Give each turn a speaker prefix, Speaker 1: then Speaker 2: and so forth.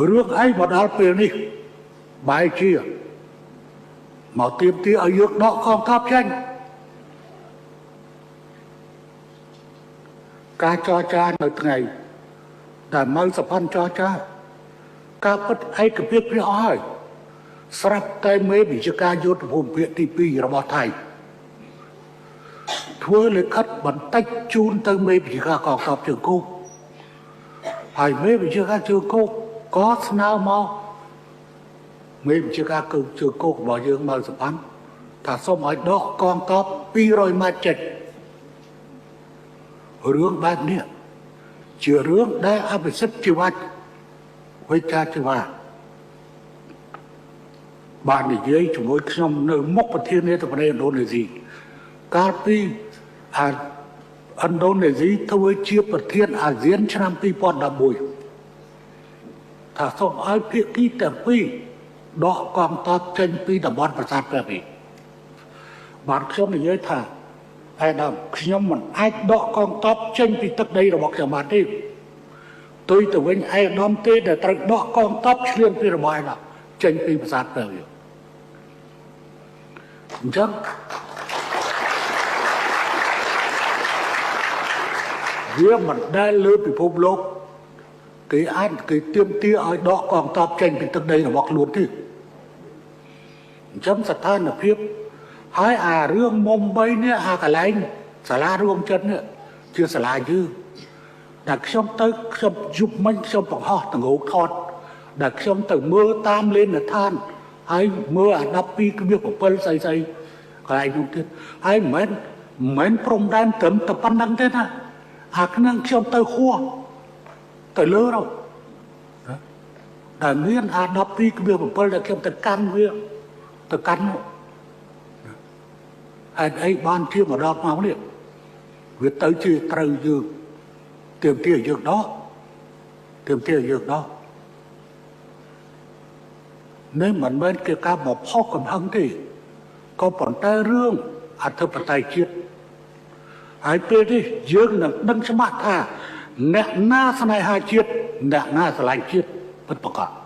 Speaker 1: រឿងអីមកដល់ពេលនេះបែរជាមកទៀមទាឲ្យយើងដកកងទ័ពចេញការចរចានៅថ្ងៃដែលម៉ៅសុផាន់ចរចាការពិតឯកភាពគ្នាអស់ហើយស្រាប់តែមេវិជ្ជាការយុទ្ធភូមិភាគទី2របស់ថៃធ្វើលិខិតបន្តិចជូនទៅមេវិជ្ជាការកងទ័ពជើងគោកហើយមេវិជ្ជាការជើងគោកក៏ស្នើមកមេវិជ្ជាការគឺជើងគោករបស់យើងម៉ៅសុផាន់ថាសូមឲ្យដកកងទ័ព200ម៉ែត្រចេញរឿងបែបនេះជារឿងដែលអភិសិទ្ធជីវៈវិជ្ជាជីវៈបាននិយាយជាមួយខ្ញុំនៅមុខប្រធានាធិបតីឥណ្ឌូនេស៊ីកាលពីអាឥណ្ឌូនេស៊ីធ្វើជាប្រធានអាស៊ានឆ្នាំ2011ថាសូមឲ្យភាគីទាំងពីរដកកងទ័ពចេញពីតំបន់ប្រាសាទព្រះវិហារបានខ្ញុំនិយាយថាឯដើមខ្ញុំមិនអាចដកកងទ័ពចេញពីទឹកដីរបស់ខ្ញុំបានទេទុយទៅវិញឯដើមទេដែលត្រូវដកកងទ័ពឈ្លានពីរបស់ឯដើមចេញពីប្រាសាទព្រះវិហារអញ្ចឹងវាមិនដែលលើពិភពលោកគេអាចគេទាមទារឲ្យដកកងទ័ពចេញពីទឹកដីរបស់ខ្លួនទេអញ្ចឹងស្ថានភាពហើយអារឿងមុំ3នេះអាកន្លែងសាលារួមចិត្តនេះជាសាលាយើងដែលខ្ញុំទៅខ្ញុំយប់មិញខ្ញុំបង្ហោះតងោកថតដែលខ្ញុំទៅមើលតាមលេនដ្ឋានហើយមើលអា12.7ស្អីស្អីកន្លែងនោះទៀតហើយមិនមែនព្រំដែនត្រឹមតែប៉ុណ្្នឹងទេណាអាហ្នឹងខ្ញុំទៅហួសទៅលើរដែលមានអា12.7ដែលខ្ញុំទៅកាន់វាទៅកាន់នោះហេតុអីបានជាមកដល់មកនេះវាទៅជាត្រូវយើងទាមទារយើងដកទាមទារយើងដកនេះមិនមែនជាការមកផុសកំហឹងទេក៏ប៉ុន្តែរឿងអធិបតេយ្យជាតិហើយពេលនេះយើងនឹងដឹងច្បាស់ថាអ្នកណាស្នេហាជាតិអ្នកណាស្រឡាញ់ជាតិពិតប្រាកដ។